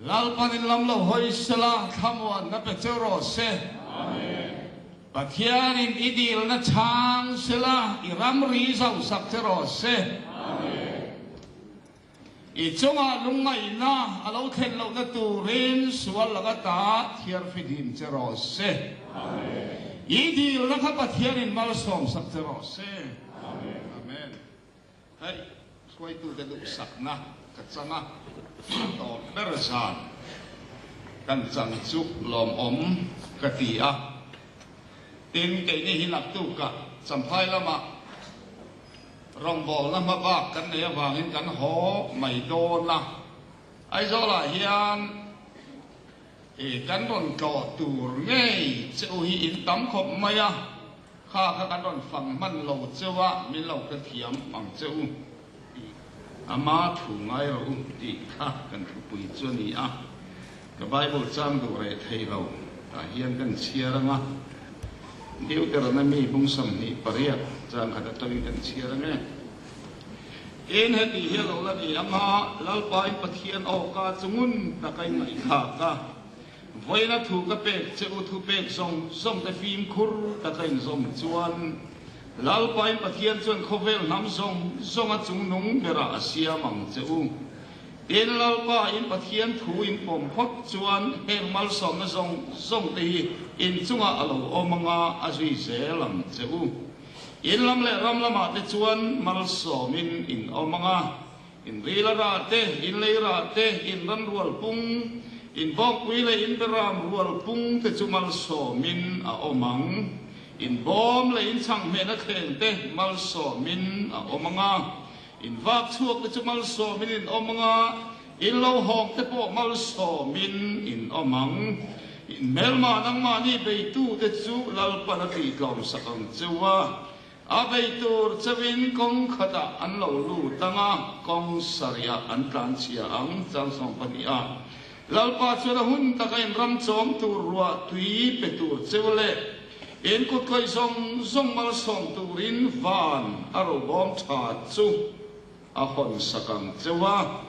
Lalpan in lam lo hawi sela thlamuanna pe cheu rawh se. Pathianin i dilna chhang sela i ramri zauhsak che rawh se. I chungah lungngaihna a lo thlen lohna turin sual laka ta thiarfihlim che rawh se. I dilna kha Pathianin malsawmsak che rawh se. Amen. Hei, hruaitute duhsakna ka chang a, a tawp ber zan kan chang chu lawmawm ka ti a. Tin, keini hi naktukah Champhai lamah rawngbawlna hma bak kan nei avangin kan haw mai dawn a. Aizawlah hian i kan rawn tlawh tur ngei che u hi in tam khawp mai a. Kha kha kan rawn fang hman lo cheu a, min lo hrethiam ang che u tih ama thu ngai rawh u tih kha kan thupui chu a ni a. Ka Bible chang duh reh thei lo tah hian kan chhiar ang a, Deuteronomy bung 28 chang khat atangin kan chhiar ang e. Tin, heti hi a lo la ni ang a, Lalpain Pathian awka chu ngun taka in ngaihthlak a, Vawiina thu ka pek che u thupek zawng zawng te fimkhur taka inzawm chuan Lalpain Pathian chuan khawvel hnam zawng zawng a chungnung berah a siam ang che u. Tin, Lalpa in Pathian thu in pawm phawt chuan heng malsawmna zawng zawng te hi in chungah a lo awm anga a zui zel ang che u. In lam leh ram lamah te chuan malsawmin in awm anga In ril a rah te, in lei rah te, in ran rual pung, in bawkpui leh in beram rual pung te chu malsawmin a awm ang. In bawm leh in chhanghmehna thleng te malsawmin a awm ang a, in vak chhuak te chu malsawmin in awm ang a, in lo hawng te pawh malsawmin in awm ang. In hmelmah nangmahni beitu te chu Lalpan a tihtlawmsak ang cheu a, A bei tur chauhin kawng khatah an lo lut ang a, kawng sarihah an tlanchhia ang, chang 12 a. Lalpa chuan a hun taka in ram chawm tur ruah tui pe tur cheu leh in kutkawi zawng zawng malsawm turin van a robawm tha chu a hawn sak ang cheu a.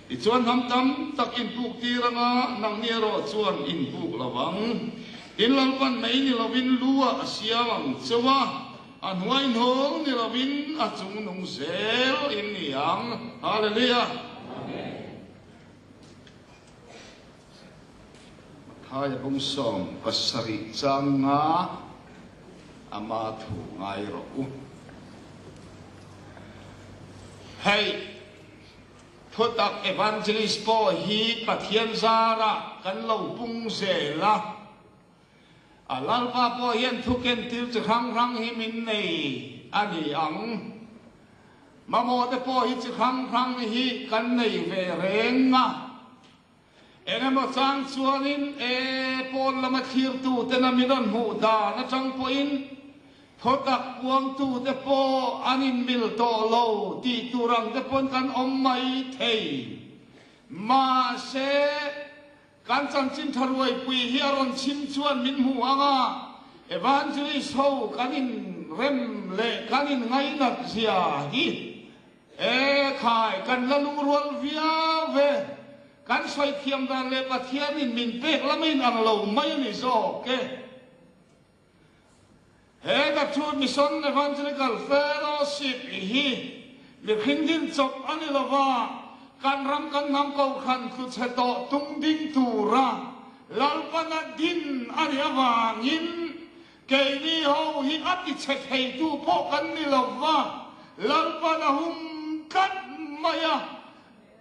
Tichuan hnam tam tak in puk tir ang a, nangni erawh chuan in puk lo ang. Tin Lalpan mei ni lovin lu ah a siam ang cheu a, a hnuai hnawng ni lovin a chung nung zel in ni ang. Hallelujah! Mathaia bung 17 chang nga ama thu ngai rawh u. Hei! Thutak Evangelist pawh hi Pathian zarah kan lo pung zel a, a Lalpa pawh hian thu kentir chi hrang hrang hi min nei a ni ang. Mamawh te pawh hi chi hrang hrang hi kan nei ve reng a. Engemaw chang chuanin e pawn lama thlirtutena min rawn hmuh dan atang pawhin thutak puangtute pawh an inmil tawh lo tih tur ang te pawn kan awm mai thei. Mahse, kan chanchin tha ruaipui hi a rawn chhim chuan min hmu ang a, Evangelist ho kan inrem leh kan inngainat zia hi E khai, kan la lungrual viau ve. Kan sawi thiam dan leh Pathianin min pek lama in ang lo mai a ni zawk e. He The Truth Mission Evangelical Fellowship hi mihring din chawp a ni lo va, kan ram kan hnam kohhran tlu chhe tawh tung ding tura Lalpana din a nih avangin Keini ho hi a ti chhe theitu pawh kan ni lo va, Lalpa'n a hum tlat mai a.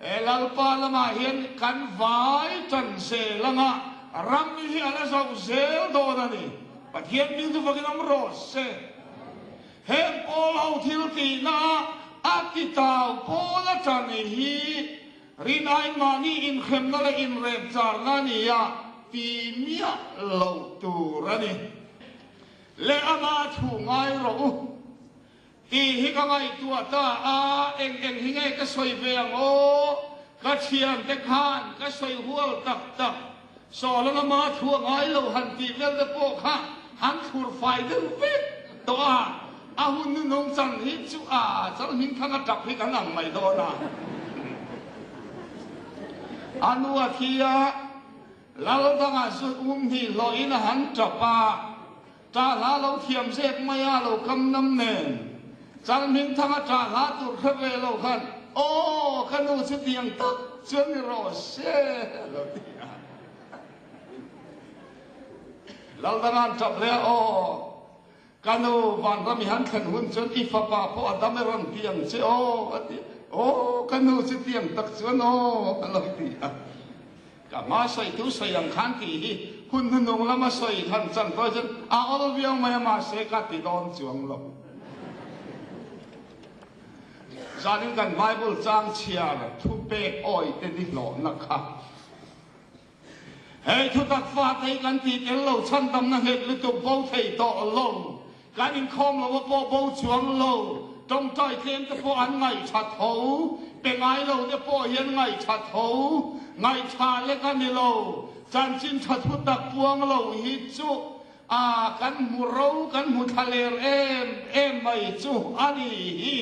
He Lalpa lamah hian kan vai tan zel ang a, ram hi a la zauh zel dawn a ni. Pathian hming chu fakin awm rawh se. Heng pawl ho thil tihna a ti tau pawl atang hi rinaiin mahni inhremna leh inrepcharna a ni a ti miah loh tur a ni. Leh ama thu ngai rawh u tih hi ka ngaihtuah ta a, eng eng hi nge ka sawi ve ang aw, ka thiante khan ka sawi hual tak tak, Sawla lama thu a ngai lo han tih vel te pawh kha han thlur fai deuh vek tawh a, a hun nu nung chan hi chu a chal hming thang a tap hi kan ang mai dawn a. A nu a thi a, lal dangah zut um hnih hlawhin a han tap a, ṭah hla lo thiam zek mai a lo kam nam nen. Chalhmingthanga ṭah hla tur hre ve lo khan, Aw, ka nu chutiang tak chuan ni rawh se, a lo ti a. Lal danga'n ṭap hle a, Aw, Ka nu, vanram i han thlen hun chuan i fapa pawh a dam e rawn ti ang che aw, a ti a. Aw, ka nu chu ti ang tak chuan aw, a lo ti a. Ka hma sawitu sawi ang khan tih hi hun hnuhnung lama sawi han chan tawi chuan a awl viau mai a, mahse ka ti dawn chuang lo. Zanin kan Bible chang chhiar thupek awite ni hlawhna kha. Hei thutak fate hi kan tih tel lo, chhandamna nghet lutuk bo thei tawh lo, kan inkhawm lo a pawh bo chuang lo, tawngtai tlem te pawh an ngaihṭha tho, pe ngai lo te pawh hi an ngaihṭha tho, ngaihṭha lek a ni lo, chanchin ṭha thutak puang lo hi chu a kan hmu ro, kan hmu thla ler em em mai chu a ni hi.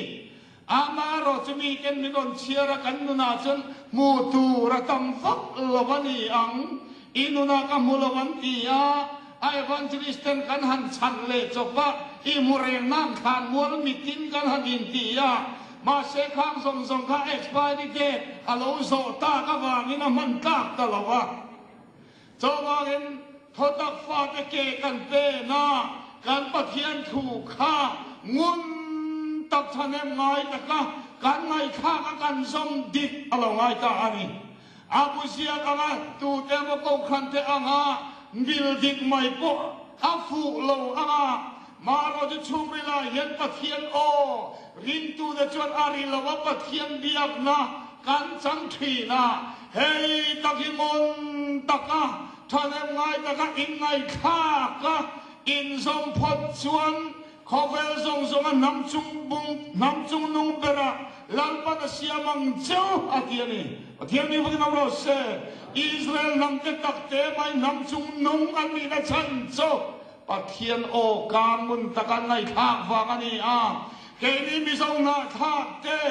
Amaherawh chu miten min rawn chhiar a, kan nunah chuan hmuh tur a tam vak lo a ni ang. I nunah ka hmu lo an ti a, a evangelist ten kan han chhan leh chawp a, i hmu reng nan thlan mual mitin kan han inti a, mahse khang zawng zawng kha expiry date a lo zawh tak avangin a hman tlak ta lo a. Chuvangin thawtak fate ke kan pen a, kan Pathian thu kha ngun tak thahnem ngai taka kan ngaihthlak a kan zawm dik a lo ngai ta a ni. A bu ziak anga tute emaw kohhran te anga mil dik mai pawh a fuh lo anga Marawhchu chhungrilah hian Pathian aw ringtute chuan a ri lo a, Pathian biakna kan chang thin a, hei tak hi ngawn taka thahnem ngai taka inngaihthlak a inzawm phawt chuan khawvel zawng zawnga hnam chung bung hnam chung nung berah Lalpan a siam ang cheu a ti a ni. Pathian mi vakin awm rawh se, Israel hnamte takte mai hnam chung nung an nihna chhan chu Pathian aw ka ngun taka ngaihthlak vang a ni a, keini Mizo hnahthlak te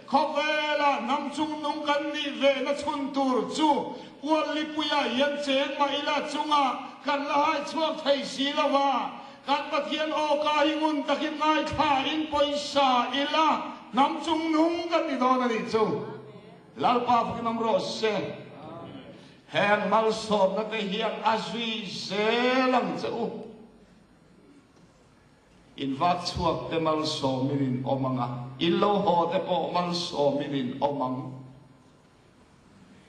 khawvela hnam chungnung kan nih ve na chhun tur chu Kuallipuiah hian cheng mah ila chungah kan la hai chhuak thei si lo va, kan Pathian aw ka hi ngun takin ngaithlain pawisa ila hnam chungnung kan ni dawn a nih chu. Lalpa fakin awm rawh se. Heng malsawmna te hian a zui zel ang che u. In vak chhuak te malsawmin in awm ang a, in lo haw te pawh malsawmin in awm ang.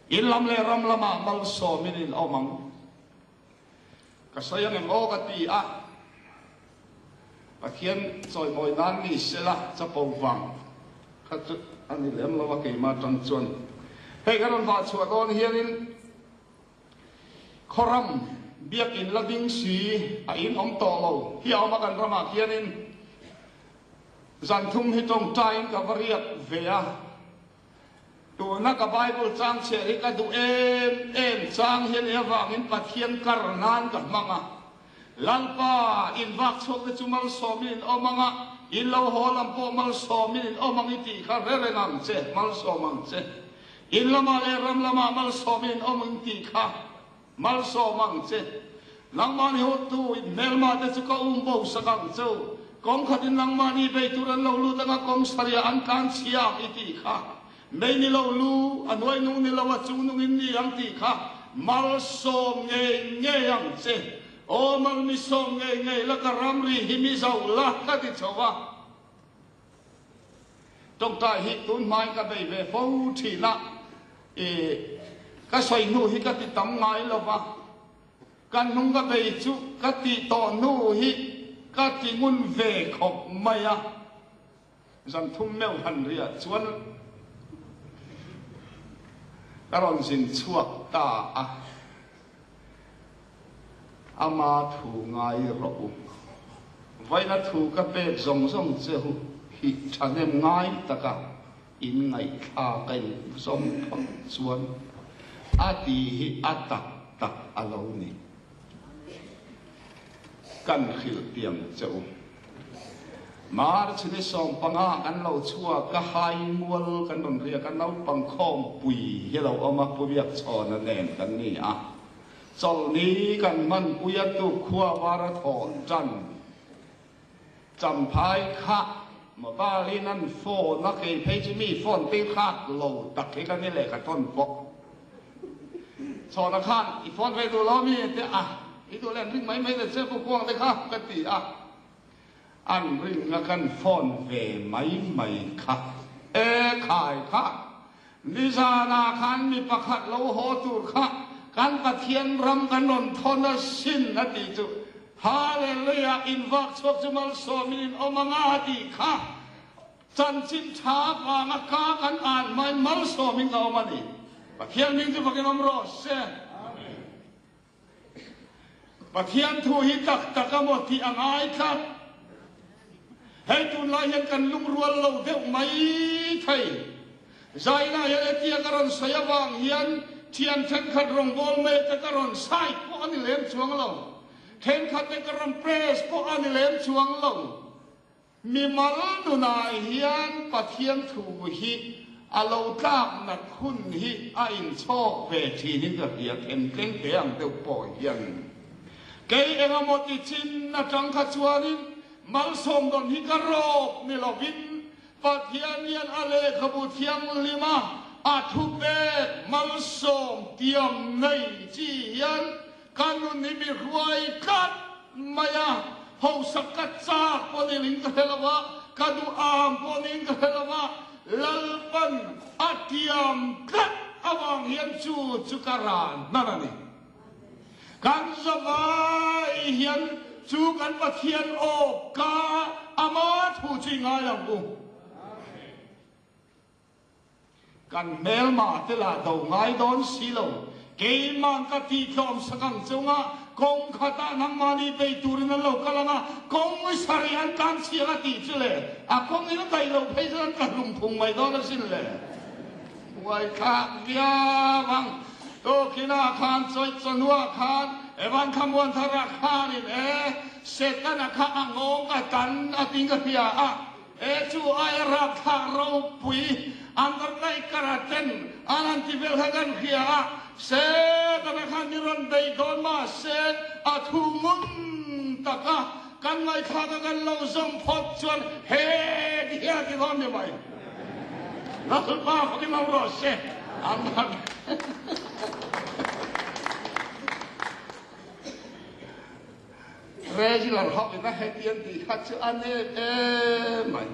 In lam leh ram lamah malsawmin in awm ang. Ka sawi ang em aw ka ti a, Pathian chawimawi nan ni sela chapo vang kha chu a ni lem lo a keimah atang chuan. Hei ka rawn vah chhuah dawn hianin khawram biakin la ding si a in awm tawh lo hi a awm a kan ramah khianin zan thum hi tawngtaiin ka va riak ve a. Tuna ka Bible chang chhiar hi ka duh em em chang hi a nih avangin Pathian kar nan ka hmang a. Lalpa, in vak chhuak te chu malsawmin in awm ang a, in lo haw lam pawh malsawmin in awm ang i tih kha hre reng ang che, malsawm ang che. In lamah leh ram lamah malsawmin in awm ang i tih kha malsawm ang che. Nangmahni hawtu in hmelma te chu ka um bo sak ang che u. Kawng khatin nangmahni bei tur an lo lut anga kawng sarih an tlan chhia ang i tih kha. Mei ni lo lu, a hnuai nung ni lo a chung nung in ni ang tih kha malsawm ngei ngei ang che. Aw mal mi sawm ngei ngei la ka ramri hi mi zoh la ka ti chho a. Tawngtai hi tun hmain ka bei ve fo thin a, i ka sawi hnu hi ka ti tam ngai lo va, ka hnung ka bei chu ka tih tawh hnu hi ka ti ngun ve khawp mai a. Zan thum meuh han riah chuan ka rawn zin chhuak ta a, ama thu ngai rawh u. Vaina thu ka pek zawng zawng che hu hi thahnem ngai taka in ngaihthlak a in zawm phawt chuan a ti hi a tak tak a lo ni. Kan hrilh tiang che u. March ni 15 kan lo chhuak a, Haimual kan rawn riak a, naupang khawmpui hi a lo awm a, Pu Biakchhawna nen kan ni a. Chawlhni kan hmanpui a tuk khua var a thawh tan. Champhai kha mobile in an phone a, kei phei chu mi phone te khat lo tak hi ka ni leh ka thawn pawh. Chhawna khan i phone ve duh lo mi te a, i duh leh an ring mai mai ta che pu Kuang te kha ka ti a. An ring a kan phone ve mai mai kha. E khai kha Nizanah khan mi pakhat lo haw tur kha kan Pathian ram kan rawn thawn a sin a tih chu Hallelujah in vak chhuak chu malsawmin in awm anga a tih kha chanchin tha vanga ka kan an hmain malsawmin ka awm a ni. Pathian hming chu fakin awm rawh se. Pathian thu hi tak tak a maw tih a ngai tlat. Hei tunlai hian kan lungrual lo deuh mai thei. Zaina hian hetia ka rawn sawi avang hian thian thenkhat rawngbâwl mete ka rawn side pawh a ni lem chuang lo. Thenkhatte ka rawn press pawh a ni lem chuang lo. Mimal nunah hian Pathian thu hi a lo tlak nat hun hi a inchhawk ve thinin ka hria, themtleng te ang deuh pawh hian. Kei engemaw ti chin atang kha chuanin malsawm dawn hi ka rawp ni lovin Pathian hian a lehkhabu thianghlima a thu pek malsawm tiam nei chi hian Ka nun hi mi hruai tlat mai a, hausak ka chak pawh niin ka hre lo a, ka duh am pawh niin ka hre lo a, Lalpan a tiam tlat avang hian chu chu ka ran hnan a ni. Kan zavai hian chu kan Pathian aw ka ama thu chu i ngai ang u. Kan hmelma te lah do ngai dawn si lo. Keimah ka tihtlawm sak ang chunga kawng khatah nangmahni bei turin an lo kal ang a, kawng sarih an tlan chhiang a tih chu le, a kawngin a daih loh phei chuan an tla hlum phung mai dawn asin le. Huaithlak viau ang. Tukinah khan chawih chawhnuah khan Evan Thlamuanthara khanin e, Setana kha a nghawng a tan a tiin ka hria a, He chu aia rapthlak ropui Undertaker-a ten an han ti vel kha kan hria a, Setana khan mi rawn bei dawn mahse a thu ngun taka kan ngaihthlak a kan lo zawm phawt chuan he ti hian a ti dawn ni mai. Lalpa fakin awm rawh se. Amen. Regular ho in a heti an tih kha chu a nep em mai.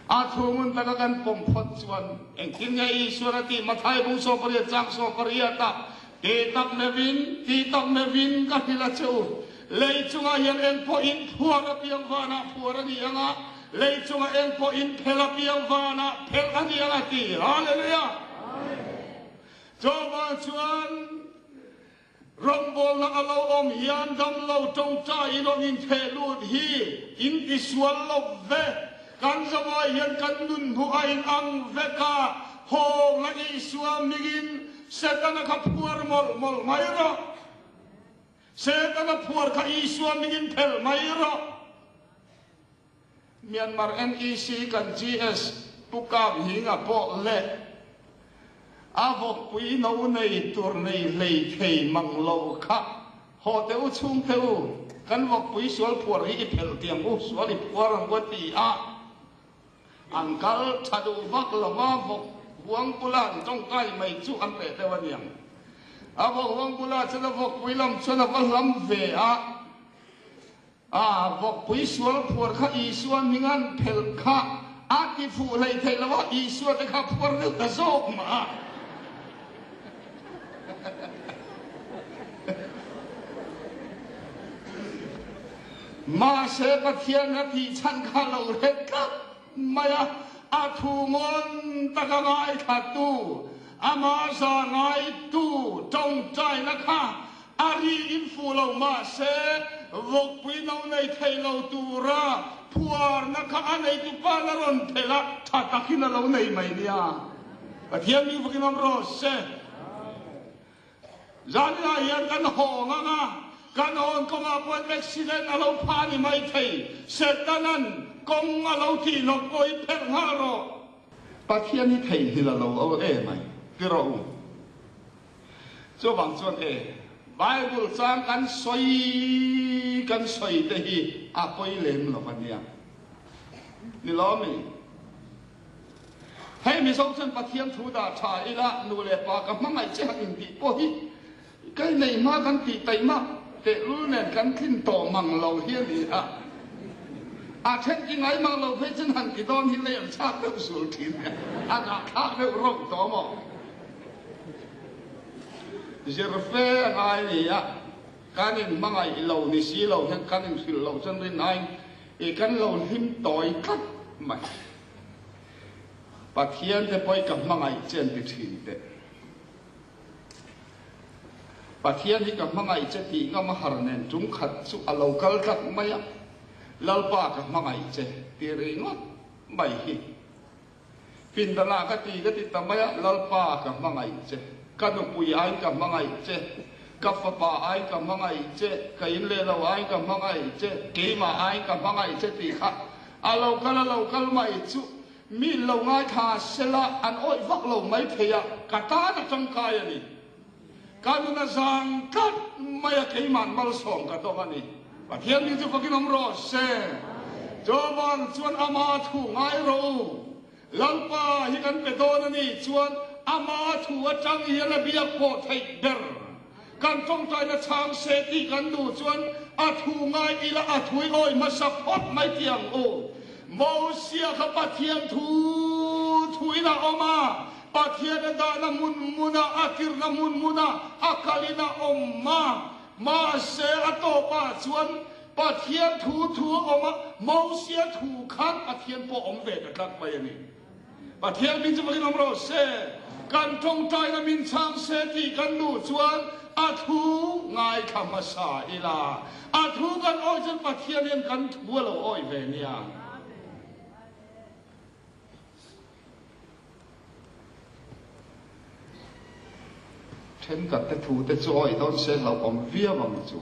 A thu ngun taka kan pawm phawt chuan engtin nge Isuan a tih Mathai bung 18 chang 18 ah ti tak meuhin ti tak meuhin ka hrilh a che u lei chungah hian eng pawh in phuar apiang vanah phuar a ni ang a lei chungah eng pawh in phelh apiang vanah phelh a ni ang a ti. Hallelujah! Chuvang chuan Rawngbawlna a lo awm hian damlo tawngtai in awm intheh lut hi in ti sual lo ve. Kan zavai hian kan nun hmuh a in ang vek a, hawngla Isua hmingin Setana kha phuar mawlh mawlh mai rawh. Setana phuar kha Isua hmingin phelh mai rawh. Myanmar NEC kan GS Pu Kap Hinga pawh leh a vawkpui no nei tur nei hlei thei mang lo kha haw teh u chhung teh u kan vawkpui sual phuar hi i phelh tiang u sual i phuar ang u a ti a an kal tha duh vak lo va vawk huang bula an tawngtai mai chu an reh deuh a niang a vawk huang bula chuan a vawkpui lam chuan a va hlam ve a. A vawkpui sual phuar kha Isua hming an phelh kha a ti fuh hlei theih lo a, Isua te kha phuar deuh ta zawk mah a. Mahse Pathian a tih chhan kha lo hre tlat mai a, a thu ngawn taka ngaithlatu, amah za ngaitu tawngtaina kha A ri in fuh lo mahse vawkpui no nei thei lo tura phuarna kha a neitu pa la rawn phelh a, tha takin a lo nei mai nia. Pathian mi vakin awm rawh se. Zaninah hian kan hawng ang a. Kan hawn kawngah pawhin accident a lo phah a ni maithei. Setana'n kawng a lo tih hlawk pawh hi pherh nghal rawh. Pathian hi theihnghilh a lo awl em ai, ti rawh u. Chuvang chuan e, Bible chang kan sawi kan sawi te hi a pawi lem lo a nia. Ni lo mi? Hei Mizo chuan Pathian thu dah tha ila nu leh pa ka hmangaih che han intih pawh hi Kei nei hma kan tih taihmak tehlul nen kan tlin tawh mang lo hi a ni a, a then i ngai mang lo phei chuan han ti dawn hi lei an chhak deuh sul thin e, a zahthlak deuh rawk tawh maw? Zir fe a ngai ni a, kan in hmangaih lo ni si lo hian kan in hrilh loh chuan rin aiin i kan lo hlim tawi tlat mai. Pathian te pawh i ka hmangaih che an ti thin teh. Pathian hi ka hmangaih che tih ngam a har nen tum khat chu a lo kal tlat mai a, Lalpa ka hmangaih che ti ringawt mai hi. Pindanah ka ti ka ti ta mai a, Lalpa ka hmangaih che, ka nupui aiin ka hmangaih che, ka fapa aiin ka hmangaih che, ka in leh lo aiin ka hmangaih che, keimah aiin ka hmangaih che tih kha a lo kal a lo kal mai chu Mi lo ngaithla sela an awih vak lo mai thei a, ka tan a tangkai a ni. Ka nun a zang tlat mai a, keima'n malsawm ka dawng a ni. Pathian mi chu fakin awm rawh se. Chuvang chuan ama thu ngai rawh u. Lalpa hi kan pe dawn a nih chuan ama thu atang hian a biak pawh theih ber. Kan tawngtaina chhang se tih kan duh chuan a thu ngai ila a thui awi hmasa phawt mai tih ang u. Mosia kha Pathian thu thuin a awm a, Pathian a dahna hmun hmuna, a tirhna hmun hmuna a kalin a awm a. Mahse a tawpah chuan Pathian thu thu a awm a, Mosia thu khan Pathian pawh awm ve ta tlat mai a ni. Pathian min chu vakin awm rawh se, kan tawngtaina min chhang se tih kan duh chuan a thu ngaithla hmasa ila, a thu kan awih chuan Pathian hian kan thu a lo awih ve nia. Thenkhat te thu te chu awih dawn se hlauhawm viau ang chu.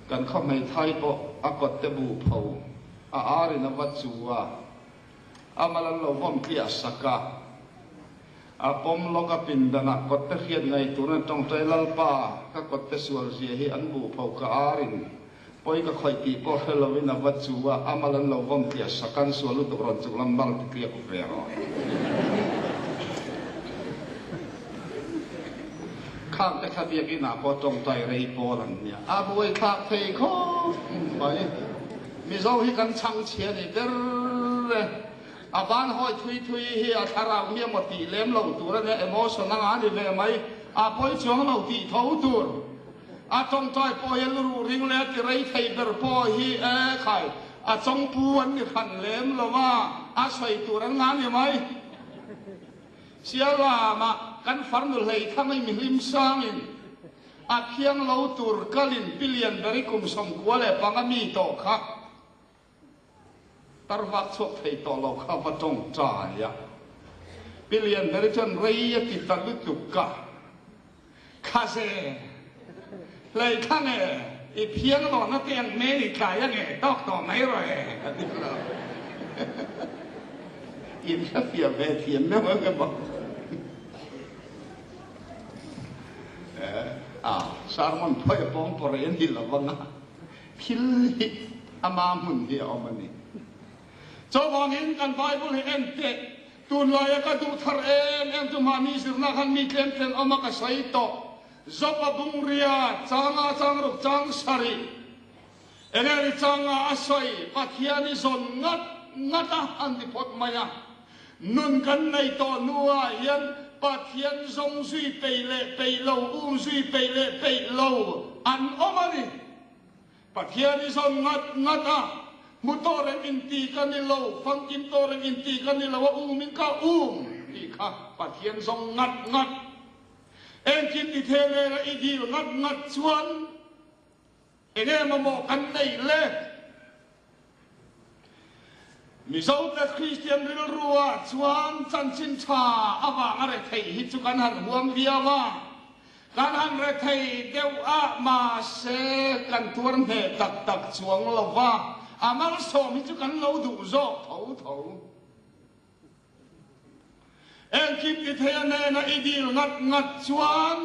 Kan khaw hmeithai pawh a kawt te bu pho a ar in a va chu a, a mal an lo vawm tliah sak a, a pawm lawk a pindan ah kawt te hriat ngei turin a tawngtai Lalpa ka kawt te sual zia hi an bu pho ka ar in Pawi ka khawih tih pawh hre lovin a va chu a, a mal an lo vawm tliah sak an sual lutuk rawn chuk lam bang ti tliak ve rawh. Khang te kha biakinn ah pawh tawngtai rei pawl an nia, a buai thlak thei khawp mai. Mizo hi kan chhang chhia ni ber e. A ban hawi thui thui hi a thlarau hi emaw tih lem lo tur a nia, emotion anga a ni ve mai, a pawi chuang lo tih tho tur. A tawngtai pawh hi a lu ring leh a ti rei thei ber pawh hi e khai, a chawngpu an ni hran lem lo a, a sawi tur an ngah ni mai. Sialama kan farnu hlei thlang i mihlim sangin a phiang lo tur kalin pi lian ber i kum 95 mi tawh kha Tar vak chhuak thei tawh lo kha va tawngtai a, Pi Lianberi chuan rei a ti ta lutuk a, Khaze, hlei thlang e, i phiang lawhna te ang hmel i tlai a nge tawk tawh mai rawh e, a ti lo. In hrefiah ve thiam meuh em em a. A, sermon phawi a pawng pawh rei a ni lo vang a. Thil hi ama hmun hi a awm a ni. Chuvangin kan Bible hi en teh, tunlaia ka duh thar em em chu mahni zirna khan mi tlem tlem awm a ka sawi tawh. Job-a bungria changa changruk chang sarih enge ni changa a sawi Pathian i zawn ngat ngat a an ti phawt mai a. Nun kan nei tawh hnuah hian Pathian zawng zui peih leh peih lo, um zui peih leh peih lo an awm a ni. Pathian i zawn ngat ngat a, hmu tawh reng inti ka ni lo, famkim tawh reng inti ka ni lo a, umin ka um tih kha Pathian zawng ngat ngat. Engkim ti thei nena i dil ngat ngat chuan enge mamawh kan neih le? Mizote Kristian rilruah chuan chanchin tha avanga retheih hi chu kan han huam viau a. Kan han rethei deuh a, mahse kan tuar hneh tak tak chuang lo va, a malsawm hi chu kan lo duh zawk tho tho. Engkim ti thei a nena i dil ngat ngat chuan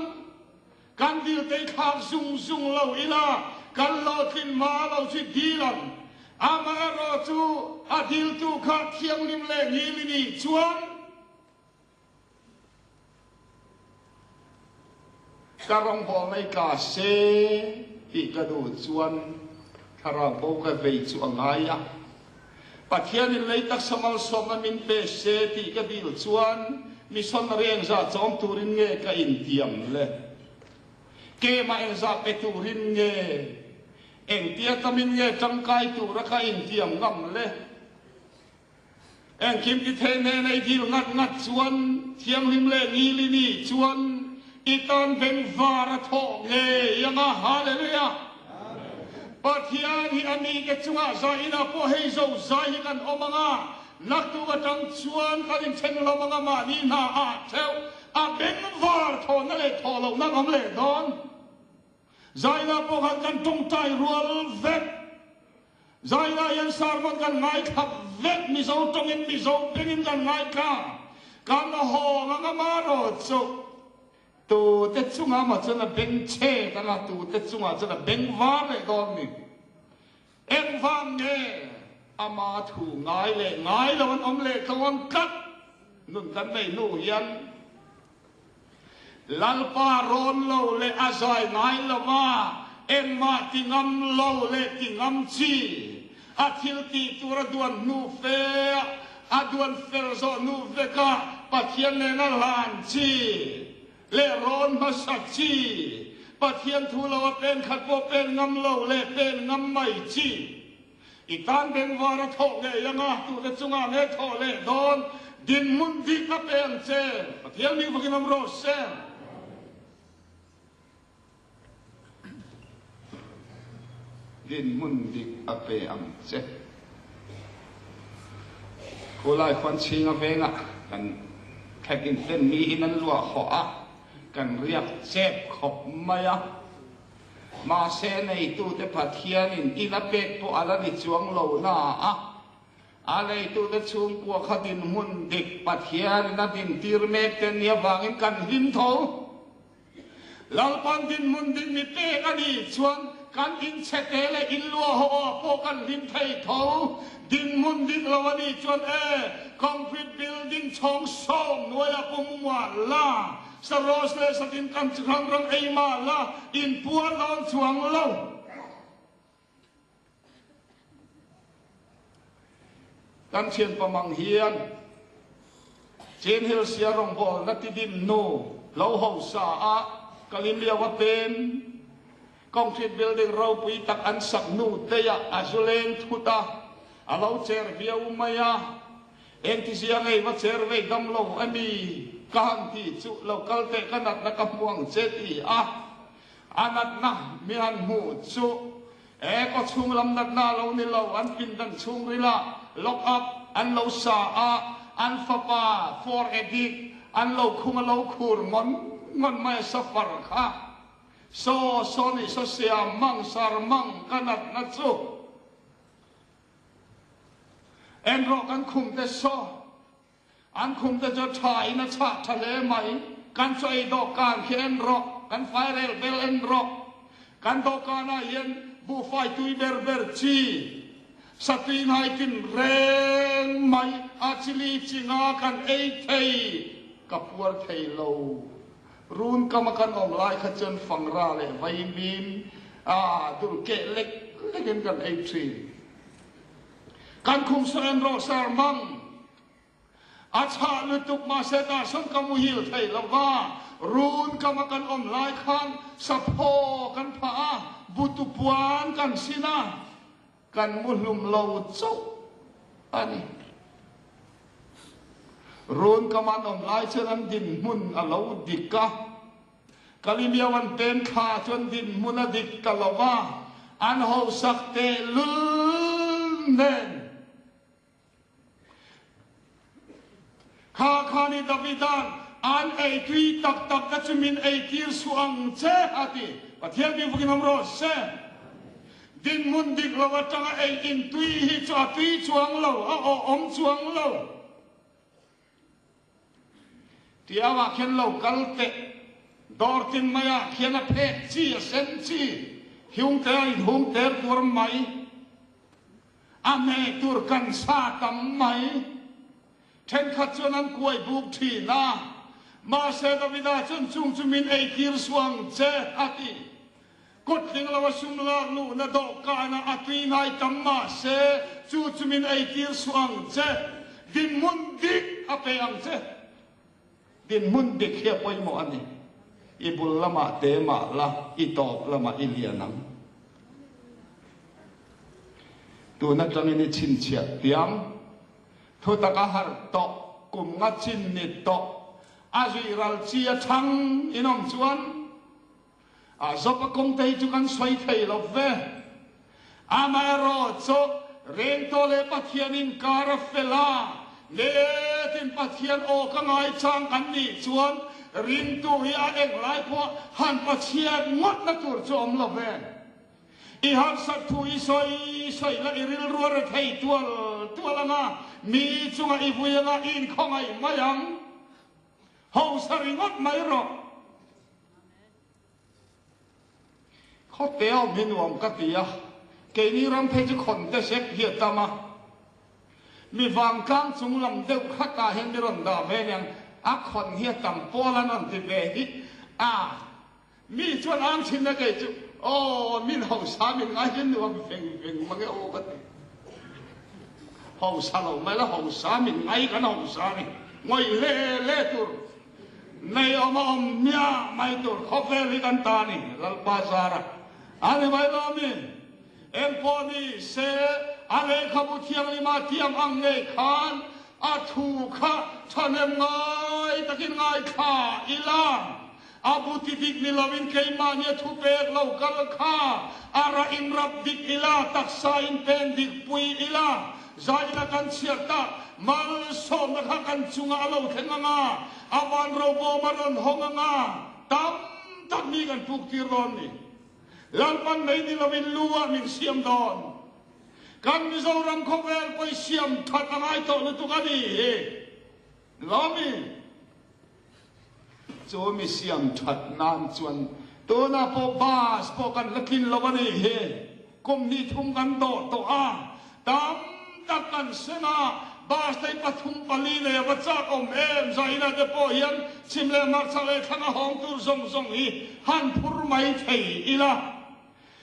kan dil te i thlak zung zung lo ila, kan hlawhtlin hma lo chu dil ang. Amaherawhchu a diltu kha thianghlim leh ngil i nih chuan, Ka rawngbawlna i tla se tih ka duh chuan thlarau bo ka vei chu a ngai a. Pathianin lei taksa malsawmna min pe se tih ka dil chuan missionary engzah chawm turin nge ka intiam le? Keimah engzah pe turin nge? Engtia tamin nge tangkai tura ka intiam ngam le? Engkim ti thei nen a i dil ngat ngat chuan thianghlim leh ngil i nih chuan i tan bengvar a thawh ngei ang a. Hallelujah! Pathian hi a mite chungah zai inah pawh hei zo zai hi kan awm ang a, naktuk atang chuan kan inthen hlawm ang a, mahni hna ah theuh a bengvar thawhna leh thawh lohna an awm leh dawn. Zaina pawh khan kan tawngtai rual vek. Zaina hian sermon kan ngaithla vek, Mizo tawngin Mizo bengin kan ngaithla. Kan hawng anga marawh chu tute chungah maw chuan a beng chhet anga tute chungah chuan a beng var leh dawn ni. Engvang nge ama thu ngai leh ngai lo an awm leh tlo ang tlat nun kan nei hnu hian Lalpa rawn lo leh a zai ngai lo va, engmah ti ngam lo leh ti ngam chi, a thil tih tur a duan hnu fe a, a duan fel zawh hnu vekah Pathian nena hlan chi leh rawn hmasa chi, Pathian thu lo a pen khat pawh pen ngam lo leh pen ngam mai chi. I tan bengvar a thawh ngei ang a, tute chungah nge thawh leh dawn? Dinhmun dik a pe ang che. Pathian mi vakin awm rawh se. Dinhmun dik a pe ang che. Khulai khuan chhinga vengah kan thlek in ten miin an luah hawh a, kan riak chep khawp mai a. Mahse neitute Pathianin in a pek pawh a la ni chuang lo na a, a neitute chhungkua kha dinhmun dik Pathianin a dintir mek te nia vangin kan hlim tho. Lalpan dinhmun dik mi pek a nih chuan kan inchhete leh inluahawh pawh kan hlim thei tho. Dinhmun dik lo a nih chuan e, concrete building chhawng sawm hnuaiah pawh mu mual la. Saros leh satin kan chi hrang hrang ei mah la, in puar dawn chuang lo. Kan thianpa mang hian Chin Hill sia rawngbawlna ti dim hnu lo hausa a Kalimlio a pem concrete building ropui tak an sak hnu teiah a zu leng thut a, a lo cher viau mai a. Engtizia ngei va cher vei dam lo a mi? Ka han ti chu lo kal teh ka natna ka hmu ang che ti a, a natna mi han hmuh chu e kaw chhung lam natna a lo ni lo, an pindan chhungril ah lock up an lo sa a, an fapa for addict an lo khung a lo khur ngawn ngawn mai a suffer kha saw saw nih saw siam mang sar mang ka natna chu. En rawh kan khum te saw an khum te chu tha in a chhah tha hle mai kan chaw ei dawhkan khi en rawh kan fairel bel en rawh kan dawhkan ah hian buhfai tui ber ber chi satui ngai tin reng mai a chili chi nga kan ei thei ka puar thei lo Run kam a kan awm lai kha chuan fangra leh vaimim a dul keh lek lek in kan ei thin. Kan khum saw en rawh sar mang a chhah lutuk mahse tah sawn ka muhil thei lo va, run kam a kan awm lai khan saphaw kan phah a, butu puan kan sin a, Kan mu hlum lo chauh a ni. Run kam an awm lai chuan an dinhmun a lo dik a, Kalimiau an pem thla chuan dinhmun a dik ta lo va, an hausak tehlul nen. Kha kha ni Davida'n. An ei tui tak tak na chu min ei tir suh ang che, a ti. Pathian bik vakin awm rawh se. Dinhmun dik lo atanga ei in tui hi chu a tui chuang lo, a awhawm chuang lo. Tiangah khian lo kal teh. Dawr tin maiah khian a phek chi, a sen chi, hiung te a inhung ter tuar mai. A hmeh tur kan sa tam mai. Thenkhat chuan an kuai buk thin a, mahse Davida chuan chung chu min ei tir suang che a ti. Kut tling lo a sum lak luhna dawhkana a tui ngai tam mahse chu chu min ei tir suang che, dinhmun dik a pe ang che. Dinhmun dik hi a pawimawh a ni. I bul lamah te mah la, i tawp lamah i lian ang. Tun atangin i chhinchhiah tiang. Thutak a harh tawh, kum nga chin ni tawh, a zui ral chi a chhang in awm chuan a zawp a kawng te hi chu kan sawi thei lo ve. Amaherawh chu Rengtaw leh Pathian inkar a fel a, netin Pathian aw ka ngaichang kan nih chuan ringtu hi a englai pawh han Pathian ngawtna tur chu awm lo ve. I harsat thu i sawi sawi la i rilru a rethei tual tual ang a, mi chunga i vui anga i inkhawngaih mai ang. Hausa ringawt mai rawh. Khawte a awm hi nuam ka ti a, keini ram phei chu khawn te sek hi a tam a. Mi vangtlang chung lam deuh khatah hian mi rawn dah ve aniang, a khawn hi a tam pawl an rawn ti ve hi a. Mi chuan ang thin a kei chu aw min hausa min ngai hian nuam veng veng mang e aw ka ti. Hausa lo mai la hausa min ngai kan hausa ni ngawih le le tur nei awm a awm miah mai tur khawvel hi kan ta ni Lalpa zara a ni mai lo mi engpawh ni se a lehkhabu thianghlima tiang ang ngei khan a thu kha thahnem ngai takin ngaithla ila. A bu ti dik ni loin keimahni a thu pek lo kal kha a rah in rap dik ila, taksa in pen dik pui ila, zaina kan chhiat tak malsawmna kha kan chungah a lo thleng ang a, a van robawm a rawn hawng ang a, tam tak mi kan puk tir dawn ni. Lalpan mei ni loin lu ah min siam dawn. Kan Mizoram khawvel pawh i siam that a ngai tawh lutuk a ni hi. Lawmi. Chu mi siam that nan chuan tunah pawh bus pawh kan la tlin lo a nih hi. Kum hnih thum kan dawh tawh a, tam tak kan seng a, bus te hi pathum pali nei a va chak awm em? Zaina te pawh hian chhim leh hmarcha leh thlang a hawng tur zawng zawng hi han phur mai thei ila.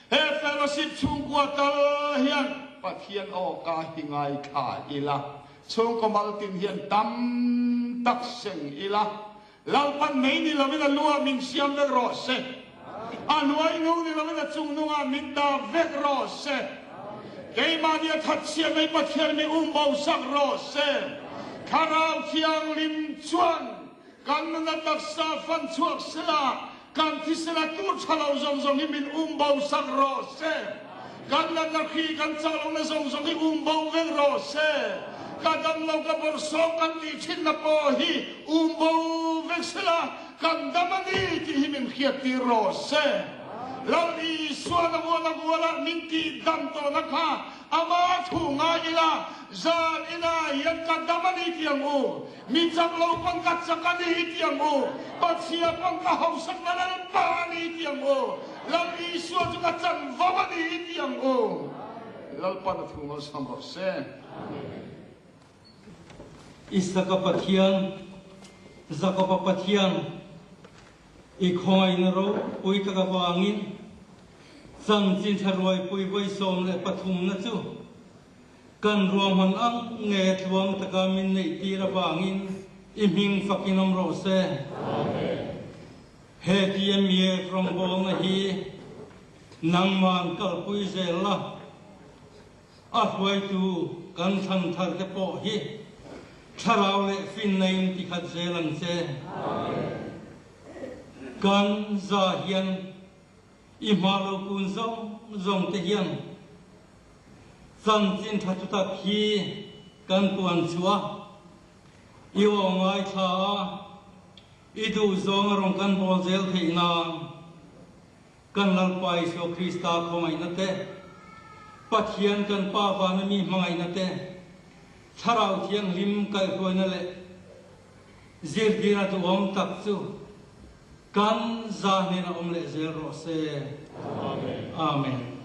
He fellowship chhungkua tal hian Pathian awka hi ngaithla ila, chhungkaw maltin hian tam tak seng ila, Lalpan mei ni lovin a luah min siam vek rawh se, a hnuai nu ni lovin a chung nungah min dah vek rawh se, keimahni a thatchhiat mai Pathian mi umbo sak rawh se, Thlarau Thianghlim chuan Kan nuna taksa fan chhuak sela, kan thisela tur tha lo zawng zawng hi min um bo sak rawh se. Kan natna hri kan chah lohna zawng zawng hi um bo vek rawh se. Ka dam lo ka bawrhsawm kan tih thinna pawh hi um bo vek sela, kan dam a ni tih hi min hriattir rawh se. Lal Isuan a vual a vuala min tih dam tawhna kha ama thu ngai ila, zan inah hian ka dam a ni tih ang u. Mi chak lo pawn ka chak a ni ti ang u, Pathian pawn ka hausakna Lalpa a ni ti ang u, Lal Isua chu ka chanvo a ni ti ang u. Lalpan a thu malsawm rawh se. Isaka Pathian, Jakoba Pathian, i khawngaihna ropui tak avangin chanchin tha ruaipui vawi 13 na chu Kan ruahman ang nge tluang taka min neih tir avangin i hming fakin awm rawh se. He TMEF rawngbawlna hi nangman kalpui zel la, a hruaitu kan thlan thar te pawh hi thlarau leh finna in tikhat zel ang che. Kan za hian I hma lo kun zawng zawng te hian chanchin tha chu tak hi kan puan chhuah a, i aw ngaithla a. I duhzawng a rawn kan bawl zel theih nan kan Lalpa Isua Krista khawngaihna te, Pathian kan Pa vana mi hmangaihna te, Thlarau Thianghlim kaihhruaina leh zirtirna duhawm tak chu kan za hnenah awm leh zel rawh se. Amen.